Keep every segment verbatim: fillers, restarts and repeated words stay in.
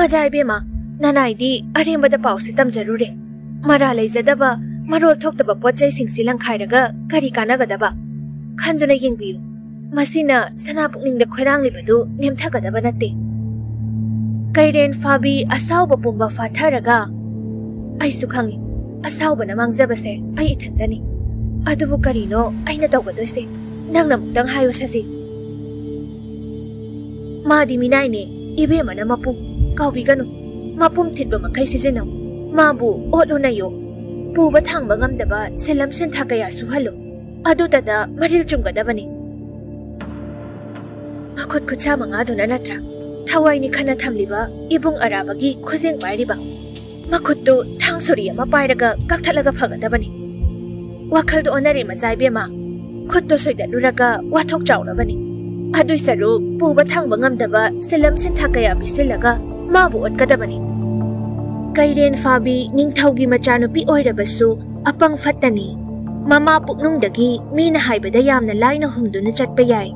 ꯑꯖꯥ ꯏꯕꯦꯝꯃ, ꯅꯅꯥꯏꯗꯤ ꯑꯔꯦꯝꯕꯗ ꯄꯥꯎꯁꯦ ꯇꯝꯖꯔꯨꯔꯦ꯫ ꯃꯔꯥ ꯂꯩꯖꯗꯕ, ꯃꯔꯣꯜ ꯊꯣꯛꯇꯕ ꯄꯣꯠ ꯆꯩꯁꯤꯡꯁꯤ ꯂꯪꯈꯥꯏꯔꯒ ꯀꯔꯤ ꯀꯥꯟꯅꯒꯗꯕ? ꯈꯟꯗꯨꯅ ꯌꯦꯡꯕꯤꯌꯨ, ꯃꯁꯤꯅ ꯁꯅꯥ ꯄꯨꯛꯅꯤꯡꯗ ꯈꯣꯏꯔꯥꯡꯂꯤꯕꯗꯨ ꯅꯦꯝꯊꯒꯗꯕ ꯅꯠꯇꯦ꯫ ꯀꯩꯔꯦꯟ ꯐꯥꯕꯤ ꯑꯁꯥꯎꯕ ꯄꯨꯝꯕ ꯐꯥꯊꯔꯒ, "ꯑꯩꯁꯨ ꯈꯪꯏ, ꯑꯁꯥꯎꯕꯅ ꯃꯥꯡꯖꯕꯁꯦ ꯑꯩ ꯏꯊꯟꯇꯅꯤ꯫ ꯑꯗꯨꯕꯨ ꯀꯔꯤꯅꯣ ꯑꯩꯅ ꯇꯧꯒꯗꯣꯏꯁꯦ? ꯅꯪꯅ ꯑꯃꯨꯛꯇꯪ ꯍꯥꯏꯌꯨ ꯁꯖꯤꯛ꯫" "ꯃꯥꯗꯤ ꯃꯤꯅꯥꯏꯅꯦ, ꯏꯕꯦꯝꯃꯅ ꯃꯄꯨ ꯀꯥꯎꯕꯤꯒꯅꯨ꯫ ꯃꯄꯨꯝ ꯊꯤꯠꯄ ꯃꯈꯩ ꯁꯤꯖꯤꯟꯅꯧ꯫ ꯃꯥꯕꯨ ꯑꯣꯠꯂꯨ ꯅꯩꯌꯨ꯫ ꯄꯨꯕ ꯊꯥꯡꯕ ꯉꯝꯗꯕ ꯁꯦꯜꯂꯝ ꯁꯦꯟꯊꯥ ꯀꯌꯥ ꯁꯨꯍꯜꯂꯨ꯫ ꯑꯗꯨꯇꯗ ꯃꯔꯤꯜ ꯆꯨꯝꯒꯗꯕꯅꯤ꯫" ꯃꯈꯨꯠ ꯈꯨꯠꯁꯥ ꯃꯉꯥꯗꯨꯅ ꯅꯠꯇ꯭ꯔꯥ ꯊꯋꯥꯏꯅꯤ ꯈꯟꯅ ꯊꯝꯂꯤꯕ ꯏꯕꯨꯡ ꯑꯔꯥꯕꯒꯤ ꯈꯨꯖꯦꯡ ꯄꯥꯏꯔꯤꯕ? ꯃꯈꯨꯠꯇꯨ ꯊꯥꯡ ꯁꯣꯔꯤ ꯑꯃ ꯄꯥꯏꯔꯒ ꯀꯛꯊꯠꯂꯒ ꯐꯒꯗꯕꯅꯤ꯫ ꯋꯥꯈꯜꯗꯣ ꯑꯣꯟꯅꯔꯦ ꯃꯆꯥ ꯏꯕꯦꯝꯃ꯫ ꯈꯨꯠꯇꯣ ꯁꯣꯏꯗꯠꯂꯨꯔꯒ ꯋꯥꯊꯣꯛ ꯆꯥꯎꯅꯕꯅꯤ꯫ ꯑꯗꯨꯏ ꯁꯔꯨꯛ ꯄꯨꯕ ꯊꯥꯡꯕ ꯉꯝꯗꯕ ꯁꯦꯜꯂꯝ ꯁꯦꯟꯊꯥ ꯀꯌꯥ ꯄꯤꯁꯤꯜꯂꯒ ꯃꯥꯕꯨ ꯑꯣꯠꯀꯗꯕꯅꯤ꯫ ꯀꯩꯔꯦꯟ ꯐꯥꯕꯤ ꯅꯤꯡꯊꯧꯒꯤ ꯃꯆꯥꯅꯨꯄꯤ ꯑꯣꯏꯔꯕꯁꯨ ꯑꯄꯪ ꯐꯠꯇꯅꯤ꯫ ꯃꯃꯥ ꯄꯨꯛꯅꯨꯡꯗꯒꯤ ꯃꯤꯅ ꯍꯥꯏꯕꯗ ꯌꯥꯝꯅ ꯂꯥꯏꯅ ꯍꯨꯝꯗꯨꯅ ꯆꯠꯄ ꯌꯥꯏ꯫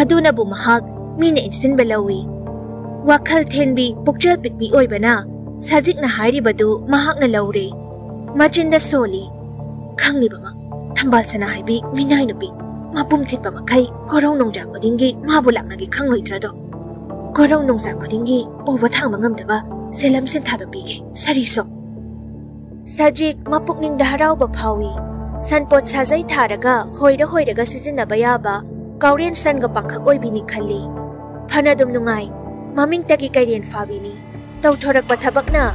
ꯑꯗꯨꯅꯕꯨ ꯃꯍꯥꯛ ꯃꯤꯅ ꯏꯟꯁꯤꯟꯕ ꯂꯧꯏ꯫ ꯋꯥꯈꯜ ꯊꯦꯟꯕꯤ ꯄꯨꯛꯆꯦꯜ ꯄꯤꯛꯄꯤ ꯑꯣꯏꯕꯅ ꯁꯖꯤꯛꯅ ꯍꯥꯏꯔꯤꯕꯗꯨ ꯃꯍꯥꯛꯅ ꯂꯧꯔꯦ꯫ ꯃꯆꯤꯟꯗ ꯁꯣꯜꯂꯤ꯫ "ꯈꯪꯂꯤꯕꯃꯛ ꯊꯝꯕꯥꯜ ꯁꯅꯥ ꯍꯥꯏꯕꯤ ꯃꯤꯅꯥꯏ ꯅꯨꯄꯤ ꯃꯄꯨꯝ ꯊꯤꯠꯄ ꯃꯈꯩ ꯀꯣꯔꯧ ꯅꯣꯡꯖꯥ ꯈꯨꯗꯤꯡꯒꯤ ꯃꯥꯕꯨ ꯂꯥꯛꯅꯒꯦ ꯈꯪꯂꯣꯏꯗ꯭ꯔꯗꯣ? ꯀꯣꯔꯧ ꯅꯣꯡꯖꯥ ꯈꯨꯗꯤꯡꯒꯤ ꯄꯨꯕ ꯊꯥꯡꯕ ꯉꯝꯗꯕ ꯁꯦꯜꯂꯝ ꯁꯦꯟꯊꯥꯗꯣ ꯄꯤꯒꯦ, ꯁꯔꯤꯁꯣ꯫" ꯁꯖꯤꯛ ꯃꯄꯨꯛꯅꯤꯡꯗ ꯍꯔꯥꯎꯕ ꯐꯥꯎꯏ꯫ ꯁꯟꯄꯣꯠ ꯁꯥꯖꯩ ꯊꯥꯔꯒ ꯍꯣꯏꯔ ꯍꯣꯏꯔꯒ ꯁꯤꯖꯤꯟꯅꯕ ꯌꯥꯕ ꯀꯥꯎꯔꯦꯟ ꯁꯟꯒ ꯄꯥꯡꯈꯛ ꯑꯣꯏꯕꯤꯅꯤ ꯈꯜꯂꯤ꯫ ꯐꯅꯗꯨꯝ ꯅꯨꯡꯉꯥꯏ꯫ ꯃꯃꯤꯡꯇꯒꯤ ꯀꯩꯔꯦꯟ ꯐꯥꯕꯤꯅꯤ꯫ ꯇꯧꯊꯣꯔꯛꯄ ꯊꯕꯛꯅ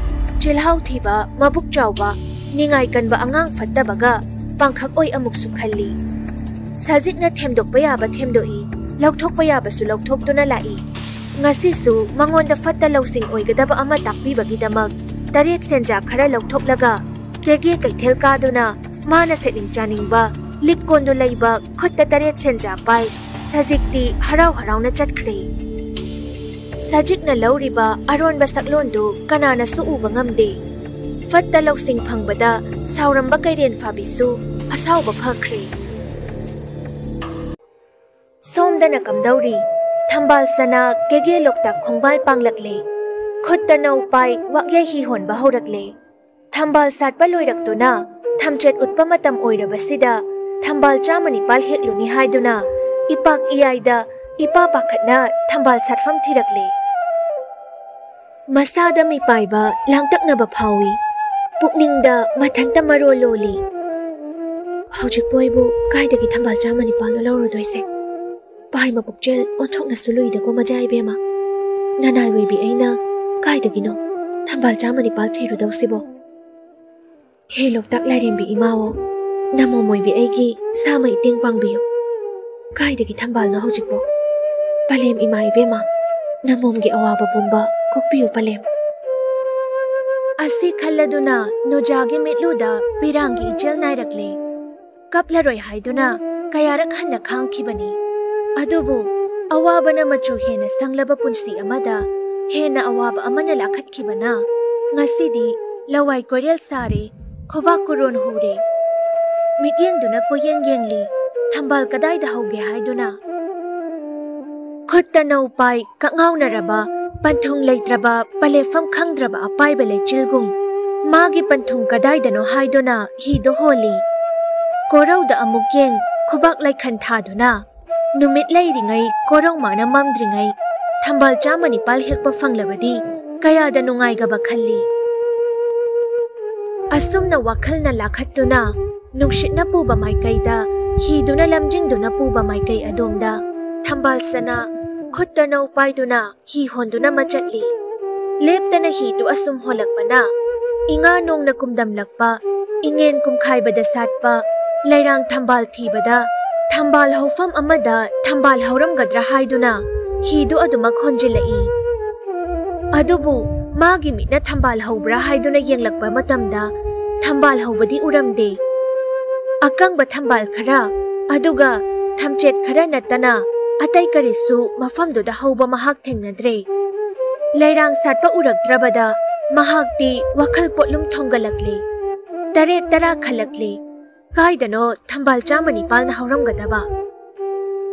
ꯆꯤꯜꯍꯥꯎ ꯊꯤꯕ, ꯃꯕꯨꯛ ꯆꯥꯎꯕ, ꯅꯤꯡꯉꯥꯏ ꯀꯟꯕ ꯑꯉꯥꯡ ꯐꯠꯇꯕꯒ ꯄꯥꯡꯈꯛ ꯑꯣꯏ ꯑꯃꯨꯛꯁꯨ ꯈꯜꯂꯤ꯫ ꯁꯖꯤꯛꯅ ꯊꯦꯝꯗꯣꯛꯄ ꯌꯥꯕ ꯊꯦꯝꯗꯣꯛꯏ, ꯂꯧꯊꯣꯛꯄ ꯌꯥꯕꯁꯨ ꯂꯧꯊꯣꯛꯇꯨꯅ ꯂꯥꯛꯏ꯫ ꯉꯁꯤꯁꯨ ꯃꯉꯣꯟꯗ ꯐꯠꯇ ꯂꯧꯁꯤꯡ ꯑꯣꯏꯒꯗꯕ ꯑꯃ ꯇꯥꯛꯄꯤꯕꯒꯤꯗꯃꯛ ꯇꯔꯦꯠ ꯁꯦꯟꯖꯥ ꯈꯔ ꯂꯧꯊꯣꯛꯂꯒ ꯀꯦꯒꯦ ꯀꯩꯊꯦꯜ ꯀꯥꯗꯨꯅ ꯃꯥꯅ ꯁꯦꯠꯅꯤꯡ ꯆꯥꯅꯤꯡꯕ ꯂꯤꯛ ꯀꯣꯟꯗꯨ ꯂꯩꯕ ꯈꯨꯠꯇ ꯇꯔꯦꯠ ꯁꯦꯟꯖꯥ ꯄꯥꯏ ꯁꯖꯤꯛꯇꯤ ꯍꯔꯥꯎ ꯍꯔꯥꯎꯅ ꯆꯠꯈ꯭ꯔꯦ꯫ ꯁꯖꯤꯛꯅ ꯂꯧꯔꯤꯕ ꯑꯔꯣꯟꯕ ꯁꯛꯂꯣꯟꯗꯨ ꯀꯅꯥꯅꯁꯨ ꯎꯕ ꯉꯝꯗꯦ꯫ ꯐꯠꯇ ꯂꯧꯁꯤꯡ ꯐꯪꯕꯗ ꯁꯥꯎꯔꯝꯕ ꯀꯩꯔꯦꯟ ꯐꯥꯕꯤꯁꯨ ꯑꯁꯥꯎꯕ ꯐꯈ꯭ꯔꯦ꯫ ꯁꯣꯝꯗꯅ ꯀꯝꯗꯧꯔꯤ? ꯊꯝꯕꯥꯜ ꯁꯅꯥ ꯀꯦꯒꯦ ꯂꯣꯛꯇꯥꯛ ꯈꯣꯡꯕꯥꯜ ꯄꯥꯡꯂꯛꯂꯦ꯫ ꯈꯨꯠꯇ ꯅꯧ ꯄꯥꯏ ꯋꯥꯛꯌꯩ ꯍꯤ ꯍꯣꯟꯕ ꯍꯧꯔꯛꯂꯦ꯫ ꯊꯝꯕꯥꯜ ꯁꯥꯠꯄ ꯂꯣꯏꯔꯛꯇꯨꯅ ꯊꯝꯆꯦꯠ ꯎꯠꯄ ꯃꯇꯝ ꯑꯣꯏꯔꯕꯁꯤꯗ ꯊꯝꯕꯥꯜ ꯆꯥꯝꯃ ꯅꯤꯄꯥꯜ ꯍꯦꯛꯂꯨꯅꯤ ꯍꯥꯏꯗꯨꯅ ꯏꯄꯥꯛ ꯏꯌꯥꯏꯗ ꯏꯄꯥ ꯄꯥꯈꯠꯅ ꯊꯝꯕꯥꯜ ꯁꯥꯠꯐꯝ ꯊꯤꯔꯛꯂꯦ꯫ ꯃꯁꯥꯗ ꯃꯤꯄꯥꯏꯕ ꯂꯥꯡꯇꯛꯅꯕ ꯐꯥꯎꯏ꯫ ꯄꯨꯛꯅꯤꯡꯗ ꯃꯊꯟꯇ ꯃꯔꯣꯜ ꯂꯣꯜꯂꯤ꯫ ꯍꯧꯖꯤꯛꯄꯨ ꯑꯩꯕꯨ ꯀꯥꯏꯗꯒꯤ ꯊꯝꯕꯥꯜ ꯆꯥꯝꯃ ꯅꯤꯄꯥꯜꯅꯣ ꯂꯧꯔꯨꯗꯣꯏꯁꯦ? ꯄꯥꯏ ꯃꯄꯨꯛꯆꯦꯜ ꯑꯣꯟꯊꯣꯛꯅꯁꯨ ꯂꯨꯏꯗꯀꯣ ꯃꯖꯥ ꯏꯕꯦꯝꯃ꯫ ꯅꯅꯥꯏ ꯑꯣꯏꯕꯤ ꯑꯩꯅ ꯀꯥꯏꯗꯒꯤꯅꯣ ꯊꯝꯕꯥꯜ ꯆꯥꯝꯃ ꯅꯤꯄꯥꯜ ꯊꯤꯔꯨꯗꯧꯁꯤꯕꯣ? ꯍꯦ ꯂꯣꯛꯇꯥꯛ ꯂꯥꯏꯔꯦꯝꯕꯤ ꯏꯃꯥꯑꯣ, ꯅꯃꯣꯝ ꯑꯣꯏꯕꯤ ꯑꯩꯒꯤ ꯁꯥ ꯃꯩ ꯇꯦꯡ ꯄꯥꯡꯕꯤꯌꯨ꯫ ꯀꯥꯏꯗꯒꯤ ꯊꯝꯕꯥꯜꯅꯣ ꯍꯧꯖꯤꯛꯄꯣ? ꯄꯂꯦꯝ ꯏꯃꯥ ꯏꯕꯦꯝꯃ, ꯅꯃꯣꯝꯒꯤ ꯑꯋꯥꯕ ꯄꯨꯝꯕ ꯀꯣꯛꯄꯤꯌꯨ ꯄꯂꯦꯝ꯫ ꯑꯁꯤ ꯈꯜꯂꯗꯨꯅ ꯅꯣꯖꯥꯒꯤ ꯃꯤꯠꯂꯨꯗ ꯄꯤꯔꯥꯡꯒꯤ ꯏꯆꯦꯜ ꯅꯥꯏꯔꯛꯂꯦ꯫ ꯀꯞꯂꯔꯣꯏ ꯍꯥꯏꯗꯨꯅ ꯀꯌꯥꯔꯛ ꯍꯟꯅ ꯈꯥꯡꯈꯤꯕꯅꯤ꯫ ꯑꯗꯨꯕꯨ ꯑꯋꯥꯕꯅ ꯃꯆꯨ ꯍꯦꯟꯅ ꯁꯪꯂꯕ ꯄꯨꯟꯁꯤ ꯑꯃꯗ ꯍꯦꯟꯅ ꯑꯋꯥꯕ ꯑꯃꯅ ꯂꯥꯈꯠꯈꯤꯕꯅ ꯉꯁꯤꯗꯤ ꯂꯋꯥꯏ ꯀꯣꯏꯔꯦꯜ ꯁꯥꯔꯦ, ꯈꯨꯕꯥꯛ ꯀꯨꯔꯣꯟ ꯍꯨꯔꯦ꯫ ꯃꯤꯠꯌꯦꯡꯗꯨꯅ ꯀꯣꯏꯌꯦꯡ ꯌꯦꯡꯂꯤ, ꯊꯝꯕꯥꯜ ꯀꯗꯥꯏꯗ ꯍꯧꯒꯦ ꯍꯥꯏꯗꯨꯅ꯫ ꯈꯨꯠꯇ ꯅꯧ ꯄꯥꯏ ꯀꯛꯉꯥꯎꯅꯔꯕ, ꯄꯟꯊꯨꯡ ꯂꯩꯇ꯭ꯔꯕ, ꯄꯂꯦꯐꯝ ꯈꯪꯗ꯭ꯔꯕ ꯑꯄꯥꯏꯕ ꯂꯩꯆꯤꯜꯒꯨꯝ ꯃꯥꯒꯤ ꯄꯟꯊꯨꯡ ꯀꯗꯥꯏꯗꯅꯣ ꯍꯥꯏꯗꯨꯅ ꯍꯤꯗꯨ ꯍꯣꯜꯂꯤ꯫ ꯀꯣꯔꯧꯗ ꯑꯃꯨꯛ ꯌꯦꯡ, ꯈꯨꯕꯥꯛ ꯂꯩꯈꯟ ꯊꯥꯗꯨꯅ ꯅꯨꯃꯤꯠ ꯂꯩꯔꯤꯉꯩ, ꯀꯣꯔꯧ ꯃꯥꯅ ꯃꯝꯗ꯭ꯔꯤꯉꯩ ꯊꯝꯕꯥꯜ ꯆꯥꯝꯃ ꯅꯤꯄꯥꯜ ꯍꯦꯛꯄ ꯐꯪꯂꯕꯗꯤ ꯀꯌꯥꯗ ꯅꯨꯡꯉꯥꯏꯒꯕ ꯈꯜꯂꯤ꯫ ꯑꯁꯨꯝꯅ ꯋꯥꯈꯜꯅ ꯂꯥꯈꯠꯇꯨꯅ ꯅꯨꯡꯁꯤꯠꯅ ꯄꯨꯕ ꯃꯥꯏꯀꯩꯗ, ꯍꯤꯗꯨꯅ ꯂꯝꯖꯤꯡꯗꯨꯅ ꯄꯨꯕ ꯃꯥꯏꯀꯩ ꯑꯗꯣꯝꯗ ꯊꯝꯕꯥꯜ ꯁꯅꯥ ꯈꯨꯠꯇ ꯅꯧ ꯄꯥꯏꯗꯨꯅ ꯍꯤ ꯍꯣꯟꯗꯨꯅ ꯃꯆꯠꯂꯤ꯫ ꯂꯦꯞꯇꯅ ꯍꯤꯗꯨ ꯑꯁꯨꯝ ꯍꯣꯜꯂꯛꯄꯅ ꯏꯉꯥ ꯅꯣꯡꯅ ꯀꯨꯝꯗꯝꯂꯛꯄ, ꯏꯉꯦꯟ ꯀꯨꯝꯈꯥꯏꯕꯗ ꯁꯥꯠꯄ ꯂꯩꯔꯥꯡ ꯊꯝꯕꯥꯜ ꯊꯤꯕꯗ ꯊꯝꯕꯥꯜ ꯍꯧꯐꯝ ꯑꯃꯗ ꯊꯝꯕꯥꯜ ꯍꯧꯔꯝꯒꯗ꯭ꯔꯥ ꯍꯥꯏꯗꯨꯅ ꯍꯤꯗꯨ ꯑꯗꯨꯃꯛ ꯍꯣꯟꯖꯤꯜꯂꯛꯏ꯫ ꯑꯗꯨꯕꯨ ꯃꯥꯒꯤ ꯃꯤꯠꯅ ꯊꯝꯕꯥꯜ ꯍꯧꯕ꯭ꯔꯥ ꯍꯥꯏꯗꯨꯅ ꯌꯦꯡꯂꯛꯄ ꯃꯇꯝꯗ ꯊꯝꯕꯥꯜ ꯍꯧꯕꯗꯤ ꯎꯔꯝꯗꯦ꯫ ꯑꯀꯪꯕ ꯊꯝꯕꯥꯜ ꯈꯔ, ꯑꯗꯨꯒ ꯊꯝꯆꯦꯠ ꯈꯔ ꯅꯠꯇꯅ ꯑꯇꯩ ꯀꯔꯤꯁꯨ ꯃꯐꯝꯗꯨꯗ ꯍꯧꯕ ꯃꯍꯥꯛ ꯊꯦꯡꯅꯗ꯭ꯔꯦ꯫ ꯂꯩꯔꯥꯡ ꯁꯥꯠꯄ ꯎꯔꯛꯇ꯭ꯔꯕꯗ ꯃꯍꯥꯛꯇꯤ ꯋꯥꯈꯜ ꯄꯣꯠꯂꯨꯝ ꯊꯣꯡꯒꯠꯂꯛꯂꯦ꯫ ꯇꯔꯦꯠ ꯇꯔꯥ ꯈꯜꯂꯛꯂꯦ꯫ ꯀꯥꯏꯗꯅꯣ ꯊꯝꯕꯥꯜ ꯆꯥꯝꯃ ꯅꯤꯄꯥꯜꯅ ꯍꯧꯔꯝꯒꯗꯕ?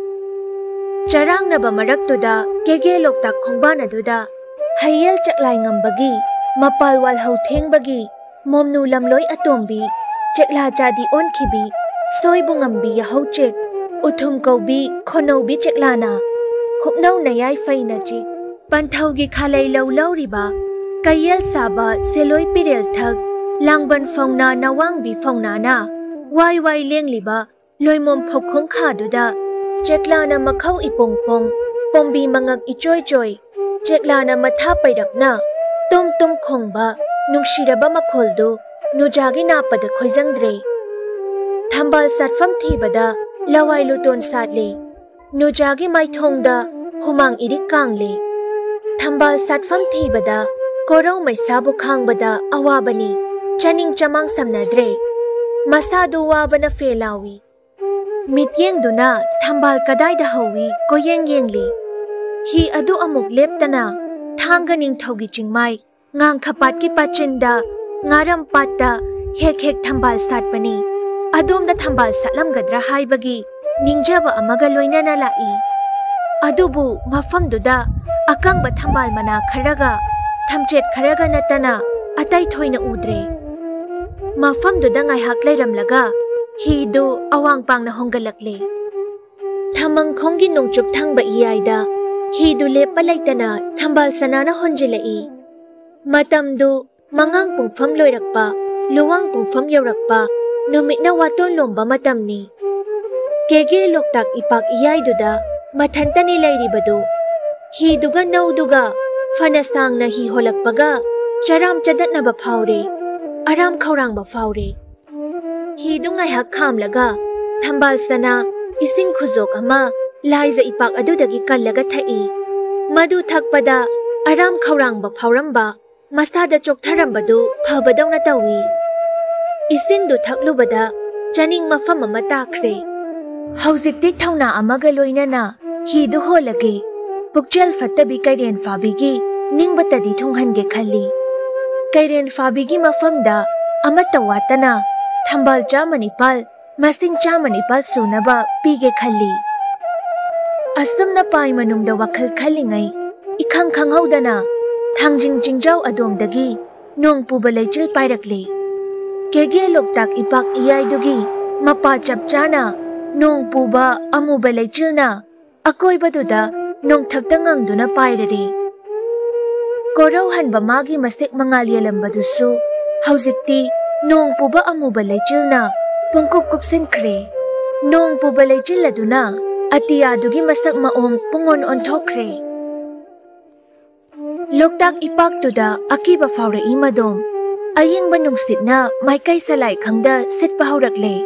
ꯆꯔꯥꯡꯅꯕ ꯃꯔꯛꯇꯨꯗ ꯀꯦꯒꯦ ꯂꯣꯛꯇꯥꯛ ꯈꯣꯡꯕꯥꯟ ꯑꯗꯨꯗ ꯍꯩꯌꯦꯜ ꯆꯛꯂꯥꯏ ꯉꯝꯕꯒꯤ, ꯃꯄꯥꯜ ꯋꯥꯜꯍꯧ ꯊꯦꯡꯕꯒꯤ, ꯃꯣꯝꯅꯨ ꯂꯝꯂꯣꯏ ꯑꯇꯣꯝꯕꯤ, ꯆꯦꯛꯂꯥ ꯆꯥꯗꯤ ꯑꯣꯟꯈꯤꯕꯤ, ꯁꯣꯏꯕꯨ ꯉꯝꯕꯤ ꯌꯥꯍꯧ ꯆꯦꯛ, ꯎꯊꯨꯝ ꯀꯧꯕꯤ, ꯈꯣꯟꯅꯧꯕꯤ ꯆꯦꯛꯂꯥꯅ, ꯈꯨꯞꯅꯧ ꯅꯌꯥꯏ ꯐꯩꯅ ꯆꯤꯛ, ꯄꯟꯊꯧꯒꯤ ꯈꯥꯂꯩ ꯂꯧ ꯂꯧꯔꯤꯕ, ꯀꯩꯌꯦꯜ ꯁꯥꯕ ꯁꯦꯂꯣꯏ ꯄꯤꯔꯦꯜ ꯊꯛ, ꯂꯥꯡꯕꯟ ꯐꯧꯅꯥ ꯅꯋꯥꯡꯕꯤ ꯐꯧꯅꯥꯅ, ꯋꯥꯏ ꯋꯥꯏ ꯂꯦꯡꯂꯤꯕ, ꯂꯣꯏꯃꯣꯝ ꯐꯧꯈꯣꯡ ꯈꯥꯗꯨꯗ, ꯆꯦꯛꯂꯥꯅ ꯃꯈꯧ ꯏꯄꯣꯡ ꯄꯣꯡ, ꯄꯣꯝꯕꯤ ꯃꯉꯛ ꯏꯆꯣꯏ ꯆꯣꯏ, ꯆꯦꯛꯂꯥꯅ ꯃꯊꯥ ꯄꯩꯔꯞꯅ ꯇꯨꯝ ꯇꯨꯝ ꯈꯣꯡꯕ ꯅꯨꯡꯁꯤꯔꯕ ꯃꯈꯣꯜꯗꯨ ꯅꯨꯖꯥꯒꯤ ꯅꯥꯄꯗ ꯈꯣꯏꯖꯪꯗ꯭ꯔꯦ꯫ ꯊꯝꯕꯥꯜ ꯁꯥꯠꯐꯝ ꯊꯤꯕꯗ ꯂꯋꯥꯏ ꯂꯨꯇꯣꯟ ꯁꯥꯠꯂꯦ꯫ ꯅꯨꯖꯥꯒꯤ ꯃꯥꯏꯊꯣꯡꯗ ꯍꯨꯃꯥꯡ ꯏꯔꯤꯛ ꯀꯥꯡꯂꯦ꯫ ꯊꯝꯕꯥꯜ ꯁꯥꯠꯐꯝ ꯊꯤꯕꯗ ꯀꯣꯔꯧ ꯃꯩꯁꯥꯕꯨ ꯈꯥꯡꯕꯗ ꯑꯋꯥꯕꯅꯤ꯫ ꯆꯥꯅꯤꯡ ꯆꯃꯥꯡ ꯁꯝꯅꯗ꯭ꯔꯦ꯫ ꯃꯁꯥꯗꯨ ꯋꯥꯕꯅ ꯐꯦ ꯂꯥꯎꯏ꯫ ꯃꯤꯠꯌꯦꯡꯗꯨꯅ ꯊꯝꯕꯥꯜ ꯀꯗꯥꯏꯗ ꯍꯧꯏ ꯀꯣꯌꯦꯡ ꯌꯦꯡꯂꯤ꯫ ꯍꯤ ꯑꯗꯨ ꯑꯃꯨꯛ ꯂꯦꯞꯇꯅ ꯊꯥꯡꯒ ꯅꯤꯡꯊꯧꯒꯤ ꯆꯤꯡꯃꯥꯏ ꯉꯥꯡꯈꯄꯥꯠꯀꯤ ꯄꯥꯆꯤꯟꯗ ꯉꯥꯔꯝ ꯄꯥꯠꯇ ꯍꯦꯛ ꯍꯦꯛ ꯊꯝꯕꯥꯜ ꯁꯥꯠꯄꯅꯤ꯫ ꯑꯗꯣꯝꯗ ꯊꯝꯕꯥꯜ ꯁꯥꯠꯂꯝꯒꯗ꯭ꯔꯥ ꯍꯥꯏꯕꯒꯤ ꯅꯤꯡꯖꯕ ꯑꯃꯒ ꯂꯣꯏꯅꯅ ꯂꯥꯛꯏ꯫ ꯑꯗꯨꯕꯨ ꯃꯐꯝꯗꯨꯗ ꯑꯀꯪꯕ ꯊꯝꯕꯥꯜ ꯃꯅꯥ ꯈꯔꯒ ꯊꯝꯆꯦꯠ ꯈꯔꯒ ꯅꯠꯇꯅ ꯑꯇꯩ ꯊꯣꯏꯅ ꯎꯗ꯭ꯔꯦ꯫ ꯃꯐꯝꯗꯨꯗ ꯉꯥꯏꯍꯥꯛ ꯂꯩꯔꯝꯂꯒ ꯍꯤꯗꯨ ꯑꯋꯥꯡ ꯄꯥꯡꯅ ꯍꯣꯡꯒꯠꯂꯛꯂꯦ꯫ ꯊꯃꯪꯈꯣꯡꯒꯤ ꯅꯣꯡꯆꯨꯞ ꯊꯪꯕ ꯏꯌꯥꯏꯗ ꯍꯤꯗꯨ ꯂꯦꯞꯄ ꯂꯩꯇꯅ ꯊꯝꯕꯥꯜ ꯁꯅꯥꯅ ꯍꯣꯟꯖꯤꯜꯂꯛꯏ꯫ ꯃꯇꯝꯗꯨ ꯃꯉꯥꯡ ꯄꯨꯡꯐꯝ ꯂꯣꯏꯔꯛꯄ, ꯂꯨꯋꯥꯡ ꯄꯨꯡꯐꯝ ꯌꯧꯔꯛꯄ, ꯅꯨꯃꯤꯠꯅ ꯋꯥꯇꯣꯟ ꯂꯣꯝꯕ ꯃꯇꯝꯅꯤ꯫ ꯀꯦꯒꯦ ꯂꯣꯛꯇꯥꯛ ꯏꯄꯥꯛ ꯏꯌꯥꯏꯗꯨꯗ ꯃꯊꯟꯇꯅꯤ ꯂꯩꯔꯤꯕꯗꯨ꯫ ꯍꯤꯗꯨꯒ ꯅꯧꯗꯨꯒ ꯐꯅ ꯁꯥꯡꯅ ꯍꯤ ꯍꯣꯜꯂꯛꯄꯒ ꯆꯔꯥꯝ ꯆꯗꯠꯅꯕ ꯐꯥꯎꯔꯦ, ꯑꯔꯥꯝ ꯈꯧꯔꯥꯡꯕ ꯐꯥꯎꯔꯦ꯫ ꯍꯤꯗꯨ ꯉꯥꯏꯍꯥꯛ ꯈꯥꯝꯂꯒ ꯊꯝꯕꯥꯜ ꯁꯅꯥ ꯏꯁꯤꯡ ꯈꯨꯖꯣꯛ ꯑꯃ ꯂꯥꯏꯖ ꯏꯄꯥꯛ ꯑꯗꯨꯗꯒꯤ ꯀꯜꯂꯒ ꯊꯛꯏ꯫ ꯃꯗꯨ ꯊꯛꯄꯗ ꯑꯔꯥꯝ ꯈꯧꯔꯥꯡꯕ ꯐꯥꯎꯔꯝꯕ, ꯃꯁꯥꯗ ꯆꯣꯛꯊꯔꯝꯕꯗꯨ ꯐꯕꯗꯧꯅ ꯇꯧꯏ꯫ ꯏꯁꯤꯡꯗꯨ ꯊꯛꯂꯨꯕꯗ ꯆꯥꯅꯤꯡ ꯃꯐꯝ ꯑꯃ ꯇꯥꯈ꯭ꯔꯦ꯫ ꯍꯧꯖꯤꯛꯇꯤ ꯊꯧꯅꯥ ꯑꯃꯒ ꯂꯣꯏꯅꯅ ꯍꯤꯗꯨ ꯍꯣꯜꯂꯒꯦ꯫ ꯄꯨꯛꯆꯦꯜ ꯐꯠꯇꯕꯤ ꯀꯩꯔꯦꯟ ꯐꯥꯕꯤꯒꯤ ꯅꯤꯡꯕꯇꯗꯤ ꯊꯨꯡꯍꯟꯒꯦ ꯈꯜꯂꯤ꯫ ꯀꯩꯔꯦꯟ ꯐꯥꯕꯤꯒꯤ ꯃꯐꯝꯗ ꯑꯃꯠꯇ ꯋꯥꯠꯇꯅ ꯊꯝꯕꯥꯜ ꯆꯥꯝꯃ ꯅꯤꯄꯥꯜ, ꯃꯁꯤꯡ ꯆꯥꯝꯃ ꯅꯤꯄꯥꯜ ꯁꯨꯅꯕ ꯄꯤꯒꯦ ꯈꯜꯂꯤ꯫ ꯑꯁꯨꯝꯅ ꯄꯥꯏ ꯃꯅꯨꯡꯗ ꯋꯥꯈꯜ ꯈꯜꯂꯤꯉꯩ, ꯏꯈꯪ ꯈꯪꯍꯧꯗꯅ ꯊꯥꯡꯖꯤꯡ ꯆꯤꯡꯖꯥꯎ ꯑꯗꯣꯝꯗꯒꯤ ꯅꯣꯡ ꯄꯨꯕ ꯂꯩꯆꯤꯜ ꯄꯥꯏꯔꯛꯂꯦ꯫ ꯀꯦꯒꯦ ꯂꯣꯛꯇꯥꯛ ꯏꯄꯥꯛ ꯏꯌꯥꯏꯗꯨꯒꯤ ꯃꯄꯥ ꯆꯞ ꯆꯥꯅ ꯅꯣꯡ ꯄꯨꯕ ꯑꯃꯨꯕ ꯂꯩꯆꯤꯜꯅ ꯑꯀꯣꯏꯕꯗꯨꯗ ꯅꯣꯡꯊꯛꯇ ꯉꯪꯗꯨꯅ ꯄꯥꯏꯔꯔꯦ꯫ ꯀꯣꯔꯧꯍꯟꯕ ꯃꯥꯒꯤ ꯃꯁꯦꯛ ꯃꯉꯥꯜ ꯌꯦꯜꯂꯝꯕꯗꯨꯁꯨ ꯍꯧꯖꯤꯛꯇꯤ ꯅꯣꯡ ꯄꯨꯕ ꯑꯃꯨꯕ ꯂꯩꯆꯤꯜꯅ ꯄꯨꯡꯀꯨꯞ ꯀꯨꯞꯁꯤꯟꯈ꯭ꯔꯦ꯫ ꯅꯣꯡ ꯄꯨꯕ ꯂꯩꯆꯤꯜ ꯑꯗꯨꯅ ꯑꯇꯤꯌꯥꯗꯨꯒꯤ ꯃꯁꯛ ꯃꯑꯣꯡ ꯄꯨꯡꯑꯣꯟ ꯑꯣꯟꯊꯣꯛꯈ꯭ꯔꯦ꯫ ꯂꯣꯛꯇꯥꯛ ꯏꯄꯥꯛꯇꯨꯗ ꯑꯀꯤꯕ ꯐꯥꯎꯔꯛꯏ ꯃꯗꯣꯝ꯫ ꯑꯌꯤꯡꯕ ꯅꯨꯡꯁꯤꯠꯅ ꯃꯥꯏꯀꯩ ꯁꯂꯥꯏ ꯈꯪꯗ ꯁꯤꯠꯄ ꯍꯧꯔꯛꯂꯦ꯫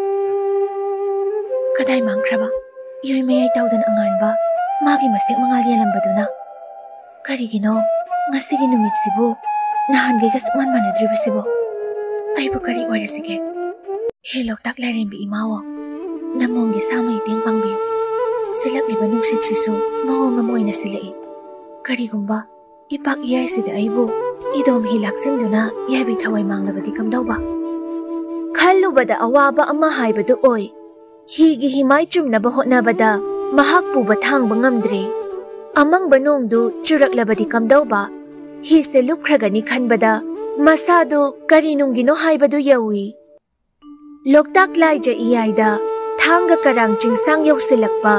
ꯀꯗꯥꯏ ꯃꯥꯡꯈ꯭ꯔꯕ? ꯏꯌꯣꯏ ꯃꯌꯥꯏ ꯇꯥꯎꯗꯅ ꯑꯉꯥꯟꯕ ꯃꯥꯒꯤ ꯃꯁꯦꯛ ꯃꯉꯥꯜ ꯌꯦꯜꯂꯝꯕꯗꯨꯅ꯫ ꯀꯔꯤꯒꯤꯅꯣ ꯉꯁꯤꯒꯤ ꯅꯨꯃꯤꯠꯁꯤꯕꯨ ꯅꯍꯥꯟꯈꯩꯒ ꯁꯨꯛꯃꯥꯟ ꯃꯥꯟꯅꯗ꯭ꯔꯤꯕꯁꯤꯕꯣ? ꯑꯩꯕꯨ ꯀꯔꯤ ꯑꯣꯏꯔꯁꯤꯒꯦ? ꯍꯦ ꯂꯣꯛꯇꯥꯛ ꯂꯥꯏꯔꯦꯝꯕꯤ ꯏꯃꯥꯑꯣ, ꯅꯃꯣꯝꯒꯤ ꯁꯥ ꯃꯩꯇꯦꯡ ꯄꯥꯡꯕꯤꯌꯨ꯫ ꯁꯤꯜꯂꯛꯂꯤꯕ ꯅꯨꯡꯁꯤꯠꯁꯤꯁꯨ ꯃꯑꯣꯡ ꯑꯃ ꯑꯣꯏꯅ ꯁꯤꯜꯂꯛꯏ꯫ ꯀꯔꯤꯒꯨꯝꯕ ꯏꯄꯥꯛ ꯏꯌꯥꯏꯁꯤꯗ ꯑꯩꯕꯨ ꯏꯗꯣꯝ ꯍꯤ ꯂꯥꯛꯁꯤꯟꯗꯨꯅ ꯌꯥꯏꯕꯤ ꯊꯋꯥꯏ ꯃꯥꯡꯂꯕꯗꯤ ꯀꯝꯗꯧꯕ? ꯈꯜꯂꯨꯕꯗ ꯑꯋꯥꯕ ꯑꯃ ꯍꯥꯏꯕꯗꯨ ꯑꯣꯏ꯫ ꯍꯤꯒꯤ ꯍꯤꯃꯥꯏ ꯆꯨꯝꯅꯕ ꯍꯣꯠꯅꯕꯗ ꯃꯍꯥꯛ ꯄꯨꯕ ꯊꯥꯡꯕ ꯉꯝꯗ꯭ꯔꯦ꯫ ꯑꯃꯪꯕ ꯅꯣꯡꯗꯨ ꯆꯨꯔꯛꯂꯕꯗꯤ ꯀꯝꯗꯧꯕ? ꯍꯤꯁꯦ ꯂꯨꯞꯈ꯭ꯔꯒꯅꯤ ꯈꯟꯕꯗ ꯃꯁꯥꯗꯨ ꯀꯔꯤ ꯅꯨꯡꯒꯤꯅꯣ ꯍꯥꯏꯕꯗꯨ ꯌꯧꯏ꯫ ꯂꯣꯛꯇꯥꯛ ꯂꯥꯏꯖ ꯏꯌꯥꯏꯗ ꯊꯥꯡꯒ ꯀꯔꯥꯡ ꯆꯤꯡꯁꯥꯡ ꯌꯧꯁꯤꯜꯂꯛꯄ,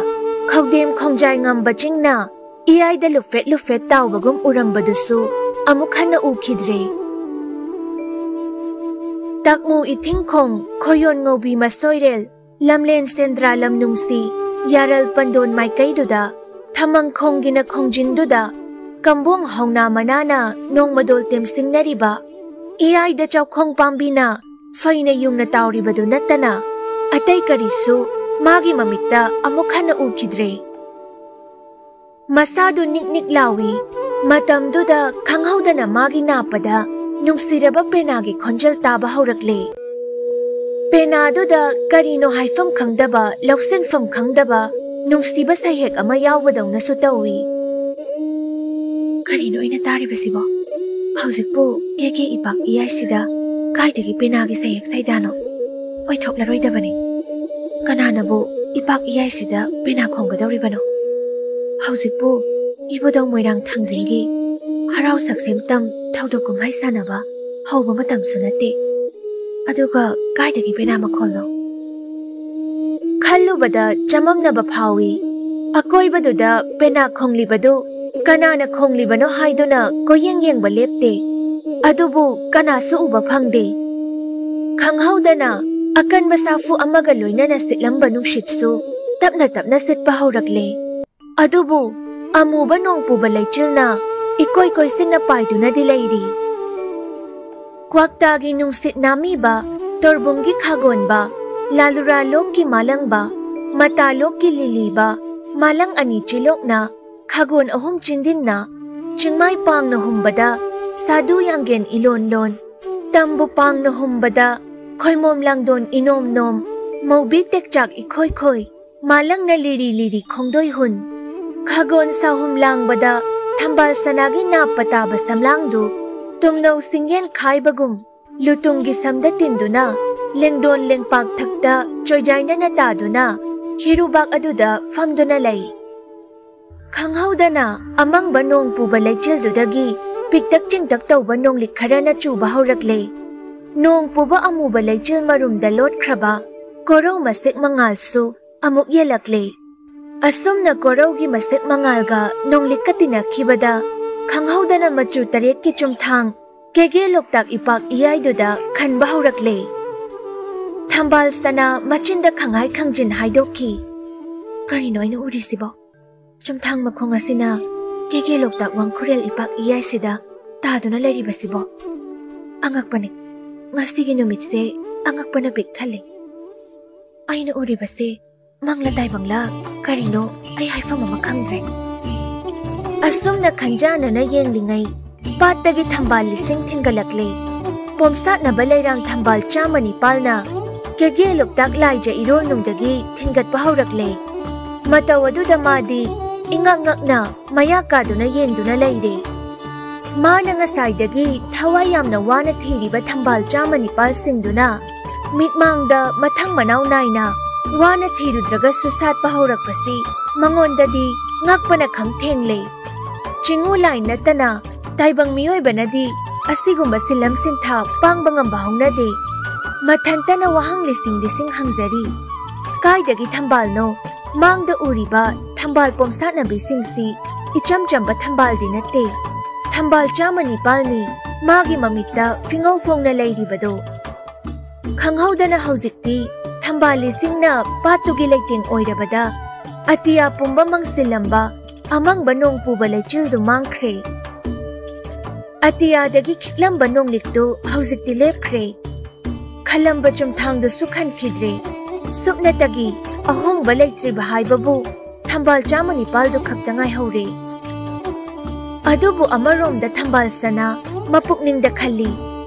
ꯈꯧꯗꯦꯝ ꯈꯣꯡꯖꯥꯏ ꯉꯝꯕ ꯆꯤꯡꯅ ꯏꯌꯥꯏꯗ ꯂꯨꯐꯦꯠ ꯂꯨꯐꯦꯠ ꯇꯥꯎꯕꯒꯨꯝ ꯎꯔꯝꯕꯗꯨꯁꯨ ꯑꯃꯨꯛ ꯍꯟꯅ ꯎꯈꯤꯗ꯭ꯔꯦ꯫ ꯇꯥꯛꯃꯨ ꯏꯊꯤꯡꯈꯣꯡ, ꯈꯣꯌꯣꯟ ꯉꯧꯕꯤ ꯃꯁꯣꯏꯔꯦꯜ, ꯂꯝꯂꯦꯟ ꯁꯦꯟꯗ꯭ꯔꯥ ꯂꯝꯅꯨꯡꯁꯤ, ꯌꯥꯔꯜ ꯄꯟꯗꯣꯟ ꯃꯥꯏꯀꯩꯗꯨꯗ, ꯊꯃꯪꯈꯣꯡꯒꯤꯅ ꯈꯣꯡꯖꯤꯟꯗꯨꯗ ꯀꯝꯕꯣꯡ ꯍꯧꯅꯥ ꯃꯅꯥꯅ ꯅꯣꯡꯃꯗꯣꯜ ꯇꯦꯝꯁꯤꯡꯅꯔꯤꯕ, ꯏꯌꯥꯏꯗ ꯆꯥꯎꯈꯣꯡ ꯄꯥꯝꯕꯤꯅ ꯐꯩꯅ ꯌꯨꯡꯅ ꯇꯥꯎꯔꯤꯕꯗꯨ ꯅꯠꯇꯅ ꯑꯇꯩ ꯀꯔꯤꯁꯨ ꯃꯥꯒꯤ ꯃꯃꯤꯠꯇ ꯑꯃꯨꯛ ꯍꯟꯅ ꯎꯈꯤꯗ꯭ꯔꯦ꯫ ꯃꯁꯥꯗꯨ ꯅꯤꯛ ꯅꯤꯛ ꯂꯥꯎꯏ꯫ ꯃꯇꯝꯗꯨꯗ ꯈꯪꯍꯧꯗꯅ ꯃꯥꯒꯤ ꯅꯥꯞꯄꯗ ꯅꯨꯡꯁꯤꯔꯕ ꯄꯦꯅꯥꯒꯤ ꯈꯣꯟꯖꯦꯜ ꯇꯥꯕ ꯍꯧꯔꯛꯂꯦ꯫ ꯄꯦꯅꯥꯗꯨꯗ ꯀꯔꯤꯅꯣ ꯍꯥꯏꯐꯝ ꯈꯪꯗꯕ, ꯂꯧꯁꯤꯟꯐꯝ ꯈꯪꯗꯕ ꯅꯨꯡꯁꯤꯕ ꯁꯩꯍꯦꯛ ꯑꯃ ꯌꯥꯎꯕꯗꯧꯅꯁꯨ ꯇꯧꯏ꯫ ꯀꯔꯤꯅꯣ ꯑꯩꯅ ꯇꯥꯔꯤꯕꯁꯤꯕꯣ? ꯍꯧꯖꯤꯛꯄꯨ ꯀꯦ ꯀꯦ ꯏꯄꯥꯛ ꯏꯌꯥꯏꯁꯤꯗ ꯀꯥꯏꯗꯒꯤ ꯄꯦꯅꯥꯒꯤ ꯁꯩꯍꯦꯛ ꯁꯩꯗꯥꯅꯣ? ꯑꯣꯏꯊꯣꯛꯂꯔꯣꯏꯗꯕꯅꯤ꯫ ꯀꯅꯥꯅꯕꯨ ꯏꯄꯥꯛ ꯏꯌꯥꯏꯁꯤꯗ ꯄꯦꯅꯥ ꯈꯣꯡꯒꯗꯧꯔꯤꯕꯅꯣ? ꯍꯧꯖꯤꯛꯄꯨ ꯏꯕꯨꯙꯧ ꯃꯣꯏꯔꯥꯡ ꯊꯥꯡꯖꯤꯡꯒꯤ ꯍꯔꯥꯎ ꯁꯛꯁꯦꯝꯇꯝ ꯊꯧꯗꯣꯛ ꯀꯨꯝꯍꯩ ꯁꯥꯟꯅꯕ ꯍꯧꯕ ꯃꯇꯝꯁꯨ ꯅꯠꯇꯦ꯫ ꯑꯗꯨꯒ ꯀꯥꯏꯗꯒꯤ ꯄꯦꯅꯥ ꯃꯈꯣꯜꯅꯣ? ꯈꯜꯂꯨꯕꯗ ꯆꯃꯝꯅꯕ ꯐꯥꯎꯏ꯫ ꯑꯀꯣꯏꯕꯗꯨꯗ ꯄꯦꯅꯥ ꯈꯣꯡꯂꯤꯕꯗꯨ ꯀꯅꯥꯅ ꯈꯣꯡꯂꯤꯕꯅꯣ ꯍꯥꯏꯗꯨꯅ ꯀꯣꯏꯌꯦꯡ ꯌꯦꯡꯕ ꯂꯦꯞꯇꯦ꯫ ꯑꯗꯨꯕꯨ ꯀꯅꯥꯁꯨ ꯎꯕ ꯐꯪꯗꯦ꯫ ꯈꯪꯍꯧꯗꯅ ꯑꯀꯟꯕ ꯁꯥꯐꯨ ꯑꯃꯒ ꯂꯣꯏꯅꯅ ꯁꯤꯠꯂꯝꯕ ꯅꯨꯡꯁꯤꯠꯁꯨ ꯇꯞꯅ ꯇꯞꯅ ꯁꯤꯠꯄ ꯍꯧꯔꯛꯂꯦ꯫ ꯑꯗꯨꯕꯨ ꯑꯃꯨꯕ ꯅꯣꯡ ꯄꯨꯕ ꯂꯩꯆꯤꯜꯅ ꯏꯀꯣꯏ ꯀꯣꯏꯁꯤꯟꯅ ꯄꯥꯏꯗꯨꯅꯗꯤ ꯂꯩꯔꯤ꯫ ꯀ꯭ꯋꯥꯛꯇꯥꯒꯤ ꯅꯨꯡꯁꯤꯠ ꯅꯥꯃꯤꯕ, ꯇꯣꯔꯕꯨꯡꯒꯤ ꯈꯥꯒꯣꯟꯕ, ꯂꯥꯂꯨꯔꯥ ꯂꯣꯛꯀꯤ ꯃꯥꯂꯪꯕ, ꯃꯇꯥ ꯂꯣꯛꯀꯤ ꯂꯤꯂꯤꯕ, ꯃꯥꯂꯪ ꯑꯅꯤ ꯆꯤꯂꯣꯛꯅ, ꯈꯥꯒꯣꯟ ꯑꯍꯨꯝ ꯆꯤꯟꯗꯤꯟꯅ, ꯆꯤꯡꯃꯥꯏ ꯄꯥꯡꯅ ꯍꯨꯝꯕꯗ, ꯁꯥꯗꯨ ꯌꯥꯡꯒꯦꯟ ꯏꯂꯣꯟ ꯂꯣꯟ, ꯇꯝꯕꯨ ꯄꯥꯡꯅ ꯍꯨꯝꯕꯗ, ꯈꯣꯏꯃꯣꯝ ꯂꯥꯡꯗꯣꯟ ꯏꯅꯣꯝ ꯅꯣꯝ, ꯃꯧꯕꯤ ꯇꯦꯛꯆꯥꯛ ꯏꯈꯣꯏ ꯈꯣꯏ, ꯃꯥꯂꯪꯅ ꯂꯤꯔꯤ ꯂꯤꯔꯤ ꯈꯣꯡꯗꯣꯏ ꯍꯨꯟ꯫ ꯈꯥꯒꯣꯟ ꯁꯥꯍꯨꯝ ꯂꯥꯡꯕꯗ ꯊꯝꯕꯥꯜ ꯁꯅꯥꯒꯤ ꯅꯥꯞꯄ ꯇꯥꯕ ꯁꯝꯂꯥꯡꯗꯨ ꯇꯨꯡꯅꯧ ꯁꯤꯡꯌꯦꯟ ꯈꯥꯏꯕꯒꯨꯝ ꯂꯨꯇꯨꯡꯒꯤ ꯁꯝꯗ ꯇꯤꯟꯗꯨꯅ ꯂꯦꯡꯗꯣꯟ ꯂꯦꯡꯄꯥꯛ ꯊꯛꯇ ꯆꯣꯏꯖꯥꯏꯅꯅ ꯇꯥꯗꯨꯅ ꯍꯤꯔꯨꯕꯥꯛ ꯑꯗꯨꯗ ꯐꯝꯗꯨꯅ ꯂꯩ꯫ ꯈꯪꯍꯧꯗꯅ ꯑꯃꯪꯕ ꯅꯣꯡ ꯄꯨꯕ ꯂꯩꯆꯤꯜꯗꯨꯗꯒꯤ ꯄꯤꯛꯇꯛ ꯆꯤꯡꯇꯛ ꯇꯧꯕ ꯅꯣꯡꯂꯤꯛ ꯈꯔꯅ ꯆꯨꯕ ꯍꯧꯔꯛꯂꯦ꯫ ꯅꯣꯡ ꯄꯨꯕ ꯑꯃꯨꯕ ꯂꯩꯆꯤꯜ ꯃꯔꯨꯝꯗ ꯂꯣꯠꯈ꯭ꯔꯕ ꯀꯣꯔꯧ ꯃꯁꯦꯛ ꯃꯉꯥꯜꯁꯨ ꯑꯃꯨꯛ ꯌꯦꯜꯂꯛꯂꯦ꯫ ꯑꯁꯨꯝꯅ ꯀꯣꯔꯧꯒꯤ ꯃꯁꯦꯛ ꯃꯉꯥꯜꯒ ꯅꯣꯡꯂꯤꯛꯀ ꯇꯤꯟꯅꯈꯤꯕꯗ ꯈꯪꯍꯧꯗꯅ ꯃꯆꯨ ꯇꯔꯦꯠꯀꯤ ꯆꯨꯝꯊꯥꯡ ꯀꯦꯒꯦ ꯂꯣꯛꯇꯥꯛ ꯏꯄꯥꯛ ꯏꯌꯥꯏꯗꯨꯗ ꯈꯟꯕ ꯍꯧꯔꯛꯂꯦ꯫ ꯊꯝꯕꯥꯜ ꯁꯅꯥ ꯃꯆꯤꯟꯗ ꯈꯪꯍꯥꯏ ꯈꯪꯖꯤꯟ ꯍꯥꯏꯗꯣꯛꯈꯤ꯫ "ꯀꯔꯤꯅꯣ ꯑꯩꯅ ꯎꯔꯤꯁꯤꯕꯣ? ꯆꯨꯝꯊꯥꯡ ꯃꯈꯣꯡ ꯑꯁꯤꯅ ꯀꯦꯒꯦ ꯂꯣꯛꯇꯥꯛ ꯋꯥꯡꯈꯨꯔꯦꯜ ꯏꯄꯥꯛ ꯏꯌꯥꯏꯁꯤꯗ ꯇꯥꯗꯨꯅ ꯂꯩꯔꯤꯕꯁꯤꯕꯣ? ꯑꯉꯛꯄꯅꯤ꯫ ꯉꯁꯤꯒꯤ ꯅꯨꯃꯤꯠꯁꯦ ꯑꯉꯛꯄꯅ ꯄꯤꯛ ꯊꯜꯂꯦ꯫ ꯑꯩꯅ ꯎꯔꯤꯕꯁꯦ ꯃꯪꯂ ꯇꯥꯏꯕꯪꯂ ꯀꯔꯤꯅꯣ ꯑꯩ ꯍꯥꯏꯐꯝ ꯑꯃ ꯈꯪꯗ꯭ꯔꯦ꯫" ꯑꯁꯨꯝꯅ ꯈꯟꯖꯥꯅꯅ ꯌꯦꯡꯂꯤꯉꯩ ꯄꯥꯠꯇꯒꯤ ꯊꯝꯕꯥꯜ ꯂꯤꯁꯤꯡ ꯊꯤꯟꯒꯠꯂꯛꯂꯦ꯫ ꯄꯣꯝꯁꯥꯠꯅꯕ ꯂꯩꯔꯥꯡ ꯊꯝꯕꯥꯜ ꯆꯥꯝꯃ ꯅꯤꯄꯥꯜꯅ ꯀꯦꯒꯦ ꯂꯣꯛꯇꯥꯛ ꯂꯥꯏꯖ ꯏꯔꯣꯜꯅꯨꯡꯗꯒꯤ ꯊꯤꯟꯒꯠꯄ ꯍꯧꯔꯛꯂꯦ꯫ ꯃꯇꯧ ꯑꯗꯨꯗ ꯃꯥꯗꯤ ꯏꯉꯛ ꯉꯛꯅ ꯃꯌꯥ ꯀꯥꯗꯨꯅ ꯌꯦꯡꯗꯨꯅ ꯂꯩꯔꯦ꯫ ꯃꯥꯅ ꯉꯁꯥꯏꯗꯒꯤ ꯊꯋꯥꯏ ꯌꯥꯝꯅ ꯋꯥꯅ ꯊꯤꯔꯤꯕ ꯊꯝꯕꯥꯜ ꯆꯥꯝꯃ ꯅꯤꯄꯥꯜꯁꯤꯡꯗꯨꯅ ꯃꯤꯠꯃꯥꯡꯗ ꯃꯊꯪ ꯃꯅꯥꯎ ꯅꯥꯏꯅ ꯋꯥꯅ ꯊꯤꯔꯨꯗ꯭ꯔꯒꯁꯨ ꯁꯥꯠꯄ ꯍꯧꯔꯛꯄꯁꯤ ꯃꯉꯣꯟꯗꯗꯤ ꯉꯛꯄꯅ ꯈꯝ ꯊꯦꯡꯂꯦ꯫ ꯆꯤꯡꯎ ꯂꯥꯏ ꯅꯠꯇꯅ ꯇꯥꯏꯕꯪ ꯃꯤꯑꯣꯏꯕꯅꯗꯤ ꯑꯁꯤꯒꯨꯝꯕ ꯁꯤꯜꯂꯝ ꯁꯤꯟꯊꯥ ꯄꯥꯡꯕ ꯉꯝꯕ ꯍꯧꯅꯗꯦ꯫ ꯃꯊꯟꯇꯅ ꯋꯥꯍꯪ ꯂꯤꯁꯤꯡ ꯂꯤꯁꯤꯡ ꯍꯪꯖꯔꯤ꯫ ꯀꯥꯏꯗꯒꯤ ꯊꯝꯕꯥꯜꯅꯣ? ꯃꯥꯡꯗ ꯎꯔꯤꯕ ꯊꯝꯕꯥꯜ ꯄꯣꯝꯁꯥꯠꯅꯕꯤꯁꯤꯡꯁꯤ ꯏꯆꯝ ꯆꯝꯕ ꯊꯝꯕꯥꯜꯗꯤ ꯅꯠꯇꯦ꯫ ꯊꯝꯕꯥꯜ ꯆꯥꯝꯃ ꯅꯤꯄꯥꯜꯅꯤ ꯃꯥꯒꯤ ꯃꯃꯤꯠꯇ ꯐꯤꯉꯧ ꯐꯣꯡꯅ ꯂꯩꯔꯤꯕꯗꯣ꯫ ꯈꯪꯍꯧꯗꯅ ꯍꯧꯖꯤꯛꯇꯤ ꯊꯝꯕꯥꯜ ꯂꯤꯁꯤꯡꯅ ꯄꯥꯠꯇꯨꯒꯤ ꯂꯩꯇꯦꯡ ꯑꯣꯏꯔꯕꯗ ꯑꯇꯤꯌꯥ ꯄꯨꯝꯕ ꯃꯪꯁꯤꯜꯂꯝꯕ ꯑꯃꯪꯕ ꯅꯣꯡ ꯄꯨꯕ ꯂꯩꯆꯤꯜꯗꯨ ꯃꯥꯡꯈ꯭ꯔꯦ꯫ ꯑꯇꯤꯌꯥꯗꯒꯤ ꯈꯤꯛꯂꯝꯕ ꯅꯣꯡꯂꯤꯛꯇꯨ ꯍꯧꯖꯤꯛꯇꯤ ꯂꯦꯞꯈ꯭ꯔꯦ꯫ ꯈꯜꯂꯝꯕ ꯆꯨꯝꯊꯥꯡꯗꯨꯁꯨ ꯈꯟꯈꯤꯗ꯭ꯔꯦ꯫ ꯁꯨꯞꯅꯇꯒꯤ ꯑꯍꯣꯡꯕ ꯂꯩꯇ꯭ꯔꯤꯕ ꯍꯥꯏꯕꯕꯨ ꯊꯝꯕꯥꯜ ꯆꯥꯝꯃ ꯅꯤꯄꯥꯜꯗꯨ ꯈꯛꯇ ꯉꯥꯏꯍꯧꯔꯦ꯫ ꯑꯗꯨꯕꯨ ꯑꯃꯔꯣꯝꯗ ꯊꯝꯕꯥꯜ ꯁꯅꯥ ꯃꯄꯨꯛꯅꯤꯡꯗ ꯈꯜꯂꯤ,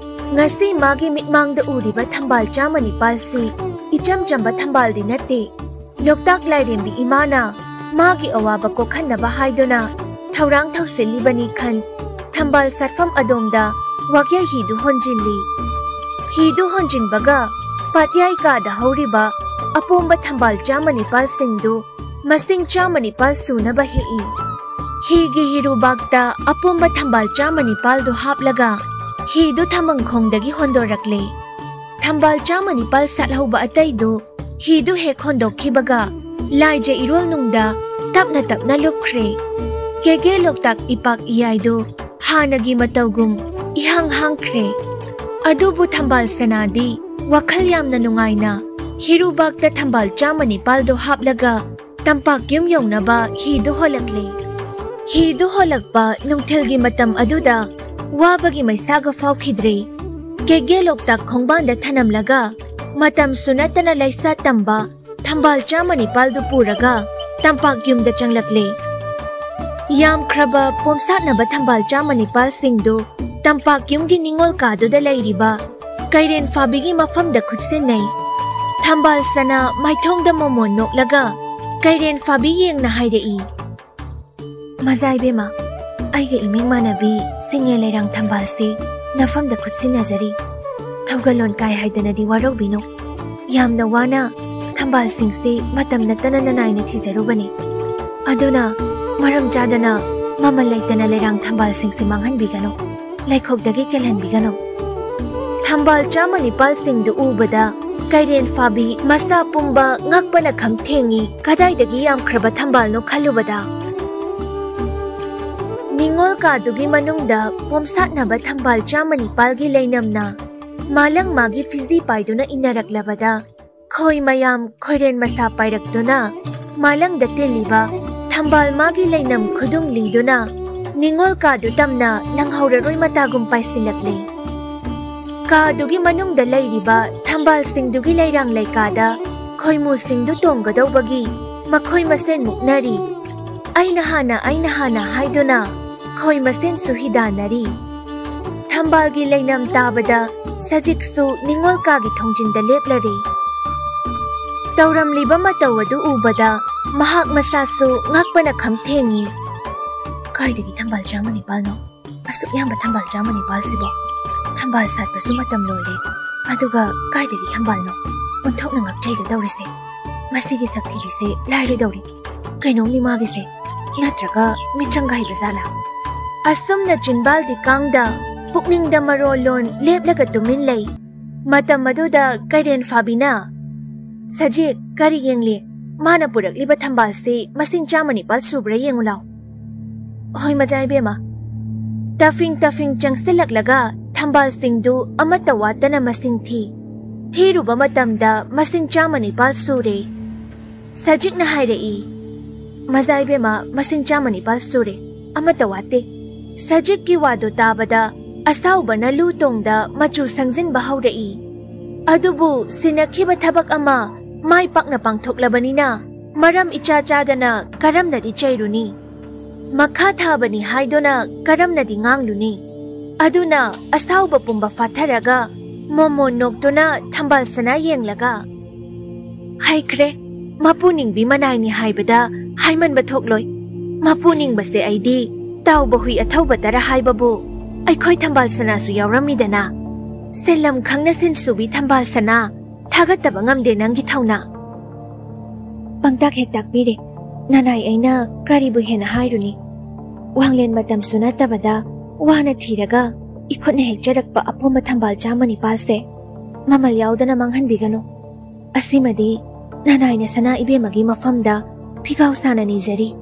ꯉꯁꯤ ꯃꯥꯒꯤ ꯃꯤꯠꯃꯥꯡꯗ ꯎꯔꯤꯕ ꯊꯝꯕꯥꯜ ꯆꯥꯝꯃ ꯅꯤꯄꯥꯜꯁꯤ ꯏꯆꯝ ꯆꯝꯕ ꯊꯝꯕꯥꯜꯗꯤ ꯅꯠꯇꯦ꯫ ꯂꯣꯛꯇꯥꯛ ꯂꯥꯏꯔꯦꯝꯕꯤ ꯏꯃꯥꯅ ꯃꯥꯒꯤ ꯑꯋꯥꯕ ꯀꯣꯛꯍꯟꯅꯕ ꯍꯥꯏꯗꯨꯅ ꯊꯧꯔꯥꯡ ꯊꯧꯁꯤꯜꯂꯤꯕꯅꯤ ꯈꯟ ꯊꯝꯕꯥꯜ ꯁꯥꯠꯐꯝ ꯑꯗꯣꯝꯗ ꯋꯥꯌꯦꯜ ꯍꯤꯗꯨ ꯍꯣꯟꯖꯤꯜꯂꯤ꯫ ꯍꯤꯗꯨ ꯍꯣꯟꯖꯤꯟꯕꯒ ꯄꯥꯠꯌꯥꯏ ꯀꯥꯗ ꯍꯧꯔꯤꯕ ꯑꯄꯣꯝꯕ ꯊꯝꯕꯥꯜ ꯆꯥꯝꯃ ꯅꯤꯄꯥꯜꯁꯤꯡꯗꯨ ꯃꯁꯤꯡ ꯆꯥꯝꯃ ꯅꯤꯄꯥꯜ ꯁꯨꯅꯕ ꯍꯦꯛꯏ꯫ ꯍꯤꯒꯤ ꯍꯤꯔꯨꯕꯥꯛꯇ ꯑꯄꯣꯝꯕ ꯊꯝꯕꯥꯜ ꯆꯥꯝꯃ ꯅꯤꯄꯥꯜꯗꯨ ꯍꯥꯞꯂꯒ ꯍꯤꯗꯨ ꯊꯃꯪꯈꯣꯡꯗꯒꯤ ꯍꯣꯟꯗꯣꯔꯛꯂꯦ꯫ ꯊꯝꯕꯥꯜ ꯆꯥꯝꯃ ꯅꯤꯄꯥꯜ ꯁꯥꯠꯍꯧꯕ ꯑꯇꯩꯗꯨ ꯍꯤꯗꯨ ꯍꯦꯛ ꯍꯣꯟꯗꯣꯛꯈꯤꯕꯒ ꯂꯥꯏꯖ ꯏꯔꯣꯜꯅꯨꯡꯗ ꯇꯞꯅ ꯇꯞꯅ ꯂꯨꯞꯈ꯭ꯔꯦ꯫ ꯀꯦꯒꯦ ꯂꯣꯛꯇꯥꯛ ꯏꯄꯥꯛ ꯏꯌꯥꯏꯗꯨ ꯍꯥꯟꯅꯒꯤ ꯃꯇꯧꯒꯨꯝ ꯏꯍꯥꯡ ꯍꯥꯡꯈ꯭ꯔꯦ꯫ ꯑꯗꯨꯕꯨ ꯊꯝꯕꯥꯜ ꯁꯅꯥꯗꯤ ꯋꯥꯈꯜ ꯌꯥꯝꯅ ꯅꯨꯡꯉꯥꯏꯅ ꯍꯤꯔꯨꯕꯥꯛꯇ ꯊꯝꯕꯥꯜ ꯆꯥꯝꯃ ꯅꯤꯄꯥꯜꯗꯨ ꯍꯥꯞꯂꯒ ꯇꯝꯄꯥꯛ ꯌꯨꯝ ꯌꯧꯅꯕ ꯍꯤꯗꯨ ꯍꯣꯜꯂꯛꯂꯦ꯫ ꯍꯤꯗꯨ ꯍꯣꯜꯂꯛꯄ ꯅꯨꯡꯊꯤꯜꯒꯤ ꯃꯇꯝ ꯑꯗꯨꯗ ꯋꯥꯕꯒꯤ ꯃꯩꯁꯥꯒ ꯐꯥꯎꯈꯤꯗ꯭ꯔꯦ꯫ ꯀꯦꯒꯦ ꯂꯣꯛꯇꯥꯛ ꯈꯣꯡꯕꯥꯟꯗ ꯊꯅꯝꯂꯒ ꯃꯇꯝꯁꯨ ꯅꯠꯇꯅ ꯂꯩꯁꯥ ꯇꯝꯕ ꯊꯝꯕꯥꯜ ꯆꯥꯝꯃ ꯅꯤꯄꯥꯜꯗꯨ ꯄꯨꯔꯒ ꯇꯝꯄꯥꯛ ꯌꯨꯝꯗ ꯆꯪꯂꯛꯂꯦ꯫ ꯌꯥꯝꯈ꯭ꯔꯕ ꯄꯣꯝꯁꯥꯠꯅꯕ ꯊꯝꯕꯥꯜ ꯆꯥꯝꯃ ꯅꯤꯄꯥꯜꯁꯤꯡꯗꯨ ꯇꯝꯄꯥꯛ ꯌꯨꯝꯒꯤ ꯅꯤꯉꯣꯜ ꯀꯥꯗꯨꯗ ꯂꯩꯔꯤꯕ ꯀꯩꯔꯦꯟ ꯐꯥꯕꯤꯒꯤ ꯃꯐꯝꯗ ꯈꯨꯠꯁꯤꯟꯅꯩ꯫ ꯊꯝꯕꯥꯜ ꯁꯅꯥ ꯃꯥꯏꯊꯣꯡꯗ ꯃꯣꯃꯣꯟ ꯅꯣꯛꯂꯒ ꯀꯩꯔꯦꯟ ꯐꯥꯕꯤ ꯌꯦꯡꯅ ꯍꯥꯏꯔꯛꯏ, "ꯃꯖꯥ ꯏꯕꯦꯝꯃ, ꯑꯩꯒ ꯏꯃꯤꯡ ꯃꯥꯟꯅꯕꯤ ꯁꯤꯡꯉꯦ ꯂꯩꯔꯥꯡ ꯊꯝꯕꯥꯜꯁꯤ ꯅꯐꯝꯗ ꯈꯨꯠꯁꯤꯟꯅꯖꯔꯤ꯫ ꯊꯧꯒꯜꯂꯣꯟ ꯀꯥꯏ ꯍꯥꯏꯗꯅꯗꯤ ꯋꯥꯔꯧꯕꯤꯅꯨ꯫ ꯌꯥꯝꯅ ꯋꯥꯅ ꯊꯝꯕꯥꯜꯁꯤꯡꯁꯤ ꯃꯇꯝ ꯅꯠꯇꯅ ꯅꯅꯥꯏꯅ ꯊꯤꯖꯔꯨꯕꯅꯤ꯫ ꯑꯗꯨꯅ ꯃꯔꯝ ꯆꯥꯗꯅ ꯃꯃꯜ ꯂꯩꯇꯅ ꯂꯩꯔꯥꯡ ꯊꯝꯕꯥꯜꯁꯤꯡꯁꯤ ꯃꯥꯡꯍꯟꯕꯤꯒꯅꯨ, ꯂꯩꯈꯣꯛꯇꯒꯤ ꯀꯦꯜꯍꯟꯕꯤꯒꯅꯨ꯫ ꯊꯝꯕꯥꯜ ꯆꯥꯝꯃ ꯅꯤꯄꯥꯜꯁꯤꯡꯗꯨ ꯎꯕꯗ ꯀꯩꯔꯦꯟ ꯐꯥꯕꯤ ꯃꯁꯥ ꯄꯨꯝꯕ ꯉꯛꯄꯅ ꯈꯝ ꯊꯦꯡꯉꯤ꯫ ꯀꯗꯥꯏꯗꯒꯤ ꯌꯥꯝꯈ꯭ꯔꯕ ꯊꯝꯕꯥꯜꯅꯣ ꯈꯜꯂꯨꯕꯗ, ꯅꯤꯉꯣꯜ ꯀꯥꯗꯨꯒꯤ ꯃꯅꯨꯡꯗ ꯄꯣꯝꯁꯥꯠꯅꯕ ꯊꯝꯕꯥꯜ ꯆꯥꯝꯃ ꯅꯤꯄꯥꯜꯒꯤ ꯂꯩꯅꯝꯅ ꯃꯥꯂꯪ ꯃꯥꯒꯤ ꯐꯤꯖꯤ ꯄꯥꯏꯗꯨꯅ ꯏꯟꯅꯔꯛꯂꯕꯗ, ꯈꯣꯏ ꯃꯌꯥꯝ ꯈꯣꯏꯔꯦꯟ ꯃꯁꯥ ꯄꯥꯏꯔꯛꯇꯨꯅ ꯃꯥꯂꯪꯗ ꯇꯤꯜꯂꯤꯕ ꯊꯝꯕꯥꯜ ꯃꯥꯒꯤ ꯂꯩꯅꯝ ꯈꯨꯗꯨꯡ ꯂꯤꯗꯨꯅ ꯅꯤꯉꯣꯜ ꯀꯥꯗꯨ ꯇꯝꯅ ꯅꯪꯍꯧꯔꯔꯣꯏ ꯃꯇꯥꯒꯨꯝ ꯄꯥꯏꯁꯤꯜꯂꯛꯂꯦ꯫ ꯀꯥꯗꯨꯒꯤ ꯃꯅꯨꯡꯗ ꯂꯩꯔꯤꯕ ꯊꯝꯕꯥꯜꯁꯤꯡꯗꯨꯒꯤ ꯂꯩꯔꯥꯡ ꯂꯩꯀꯥꯗ ꯈꯣꯏꯃꯨꯁꯤꯡꯗꯨ ꯇꯣꯡꯒꯗꯧꯕꯒꯤ ꯃꯈꯣꯏ ꯃꯁꯦꯟ ꯃꯨꯛꯅꯔꯤ꯫ "ꯑꯩꯅ ꯍꯥꯟꯅ, ꯑꯩꯅ ꯍꯥꯟꯅ" ꯍꯥꯏꯗꯨꯅ ꯈꯣꯏ ꯃꯁꯦꯟꯁꯨ ꯍꯤꯗꯥꯟꯅꯔꯤ꯫ ꯊꯝꯕꯥꯜꯒꯤ ꯂꯩꯅꯝ ꯇꯥꯕꯗ ꯁꯖꯤꯛꯁꯨ ꯅꯤꯉꯣꯜ ꯀꯥꯒꯤ ꯊꯣꯡꯖꯤꯟꯗ ꯂꯦꯞꯂꯔꯦ꯫ ꯇꯧꯔꯝꯂꯤꯕ ꯃꯇꯧ ꯑꯗꯨ ꯎꯕꯗ ꯃꯍꯥꯛ ꯃꯁꯥꯁꯨ ꯉꯛꯄꯅ ꯈꯝ ꯊꯦꯡꯉꯤ꯫ "ꯀꯥꯏꯗꯒꯤ ꯊꯝꯕꯥꯜ ꯆꯥꯝꯃ ꯅꯤꯄꯥꯜꯅꯣ? ꯑꯁꯨꯛ ꯌꯥꯝꯕ ꯊꯝꯕꯥꯜ ꯆꯥꯝꯃ ꯅꯤꯄꯥꯜꯁꯤꯕꯣ? ꯊꯝꯕꯥꯜ ꯁꯥꯠꯄꯁꯨ ꯃꯇꯝ ꯂꯣꯏꯔꯦ꯫ ꯑꯗꯨꯒ ꯀꯥꯏꯗꯒꯤ ꯊꯝꯕꯥꯜꯅꯣ? ꯑꯣꯟꯊꯣꯛꯅ ꯉꯛꯆꯩꯗ ꯇꯧꯔꯤꯁꯦ꯫ ꯃꯁꯤꯒꯤ ꯁꯛꯊꯤꯕꯤꯁꯦ ꯂꯥꯏꯔꯣꯏꯗꯧꯔꯤ꯫ ꯀꯩꯅꯣꯝꯅꯤ ꯃꯥꯒꯤꯁꯦ꯫ ꯅꯠꯇ꯭ꯔꯒ ꯃꯤꯇ꯭ꯔꯪꯒ ꯍꯩꯕ ꯖꯥꯠꯂꯥ?" ꯑꯁꯨꯝꯅ ꯆꯤꯟꯕꯥꯜꯗꯤ ꯀꯥꯡꯗ ꯄꯨꯛꯅꯤꯡꯗ ꯃꯔꯣꯜꯂꯣꯟ ꯂꯦꯞꯂꯒ ꯇꯨꯃꯤꯟ ꯂꯩ꯫ ꯃꯇꯝ ꯑꯗꯨꯗ ꯀꯩꯔꯦꯟ ꯐꯥꯕꯤꯅ, "ꯁꯖꯤꯛ, ꯀꯔꯤ ꯌꯦꯡꯂꯤ? ꯃꯥꯅ ꯄꯨꯔꯛꯂꯤꯕ ꯊꯝꯕꯥꯜꯁꯤ ꯃꯁꯤꯡ ꯆꯥꯝꯃ ꯅꯤꯄꯥꯜ ꯁꯨꯕ꯭ꯔꯥ ꯌꯦꯡꯉꯨ ꯂꯥꯎ꯫" "ꯍꯣꯏ, ꯃꯖꯥ ꯏꯕꯦꯝꯃ꯫" ꯇꯐꯤꯡ ꯇꯐꯤꯡ ꯆꯪꯁꯤꯜꯂꯛꯂꯒ ꯊꯝꯕꯥꯜꯁꯤꯡꯗꯨ ꯑꯃꯠꯇ ꯋꯥꯠꯇꯅ ꯃꯁꯤꯡ ꯊꯤ꯫ ꯊꯤꯔꯨꯕ ꯃꯇꯝꯗ ꯃꯁꯤꯡ ꯆꯥꯝꯃ ꯅꯤꯄꯥꯜ ꯁꯨꯔꯦ꯫ ꯁꯖꯤꯛꯅ ꯍꯥꯏꯔꯛꯏ, "ꯃꯖꯥ ꯏꯕꯦꯝꯃ, ꯃꯁꯤꯡ ꯆꯥꯝꯃ ꯅꯤꯄꯥꯜ ꯁꯨꯔꯦ, ꯑꯃꯠꯇ ꯋꯥꯠꯇꯦ꯫" ꯁꯖꯤꯛꯀꯤ ꯋꯥꯗꯨ ꯇꯥꯕꯗ ꯑꯁꯥꯎꯕꯅ ꯂꯨ ꯇꯣꯡꯗ ꯃꯆꯨ ꯁꯪꯖꯤꯟꯕ ꯍꯧꯔꯛꯏ꯫ ꯑꯗꯨꯕꯨ ꯁꯤꯟꯅꯈꯤꯕ ꯊꯕꯛ ꯑꯃ ꯃꯥꯏ ꯄꯥꯛꯅ ꯄꯥꯡꯊꯣꯛꯂꯕꯅꯤꯅ ꯃꯔꯝ ꯏꯆꯥ ꯆꯥꯗꯅ ꯀꯔꯝꯅꯗꯤ ꯆꯩꯔꯨꯅꯤ? ꯃꯈꯥ ꯊꯥꯕꯅꯤ ꯍꯥꯏꯗꯨꯅ ꯀꯔꯝꯅꯗꯤ ꯉꯥꯡꯂꯨꯅꯤ? ꯑꯗꯨꯅ ꯑꯁꯥꯎꯕ ꯄꯨꯝꯕ ꯐꯥꯊꯔꯒ ꯃꯣꯃꯣꯟ ꯅꯣꯛꯇꯨꯅ ꯊꯝꯕꯥꯜ ꯁꯅꯥ ꯌꯦꯡꯂꯒ, "ꯍꯩꯈ꯭ꯔꯦ, ꯃꯄꯨ ꯅꯤꯡꯕꯤ ꯃꯅꯥꯏꯅꯤ ꯍꯥꯏꯕꯗ ꯍꯥꯏꯃꯟꯕ ꯊꯣꯛꯂꯣꯏ꯫ ꯃꯄꯨ ꯅꯤꯡꯕꯁꯦ ꯑꯩꯗꯤ ꯇꯥꯎꯕ ꯍꯨꯏ ꯑꯊꯧꯕ ꯇꯔꯥ ꯍꯥꯏꯕꯕꯨ ꯑꯩꯈꯣꯏ ꯊꯝꯕꯥꯜ ꯁꯅꯥꯁꯨ ꯌꯥꯎꯔꯝꯃꯤꯗꯅ꯫ ꯁꯤꯜꯂꯝ ꯈꯪꯅ ꯁꯤꯟ ꯁꯨꯕꯤ ꯊꯝꯕꯥꯜ ꯁꯅꯥ, ꯊꯥꯒꯠꯇꯕ ꯉꯝꯗꯦ ꯅꯪꯒꯤ ꯊꯧꯅꯥ꯫" ꯄꯪꯇꯥꯛ ꯍꯦꯛ ꯇꯥꯛꯄꯤꯔꯦ꯫ ꯅꯅꯥꯏ ꯑꯩꯅ ꯀꯔꯤꯕꯨ ꯍꯦꯟꯅ ꯍꯥꯏꯔꯨꯅꯤ? ꯋꯥꯡꯂꯦꯟ ꯃꯇꯝꯁꯨ ꯅꯠꯇꯕꯗ ꯋꯥꯅ ꯊꯤꯔꯒ ꯏꯈꯨꯠꯅ ꯍꯦꯛꯆꯔꯛꯄ ꯑꯄꯨꯝꯕ ꯊꯝꯕꯥꯜ ꯆꯥꯝꯃ ꯅꯤꯄꯥꯜꯁꯦ ꯃꯃꯜ ꯌꯥꯎꯗꯅ ꯃꯥꯡꯍꯟꯕꯤꯒꯅꯨ꯫ ꯑꯁꯤꯃꯗꯤ ꯅꯅꯥꯏꯅ ꯁꯅꯥ ꯏꯕꯦꯝꯃꯒꯤ ꯃꯐꯝꯗ ꯐꯤꯒꯥꯎ ꯁꯥꯅ ꯅꯤꯖꯔꯤ꯫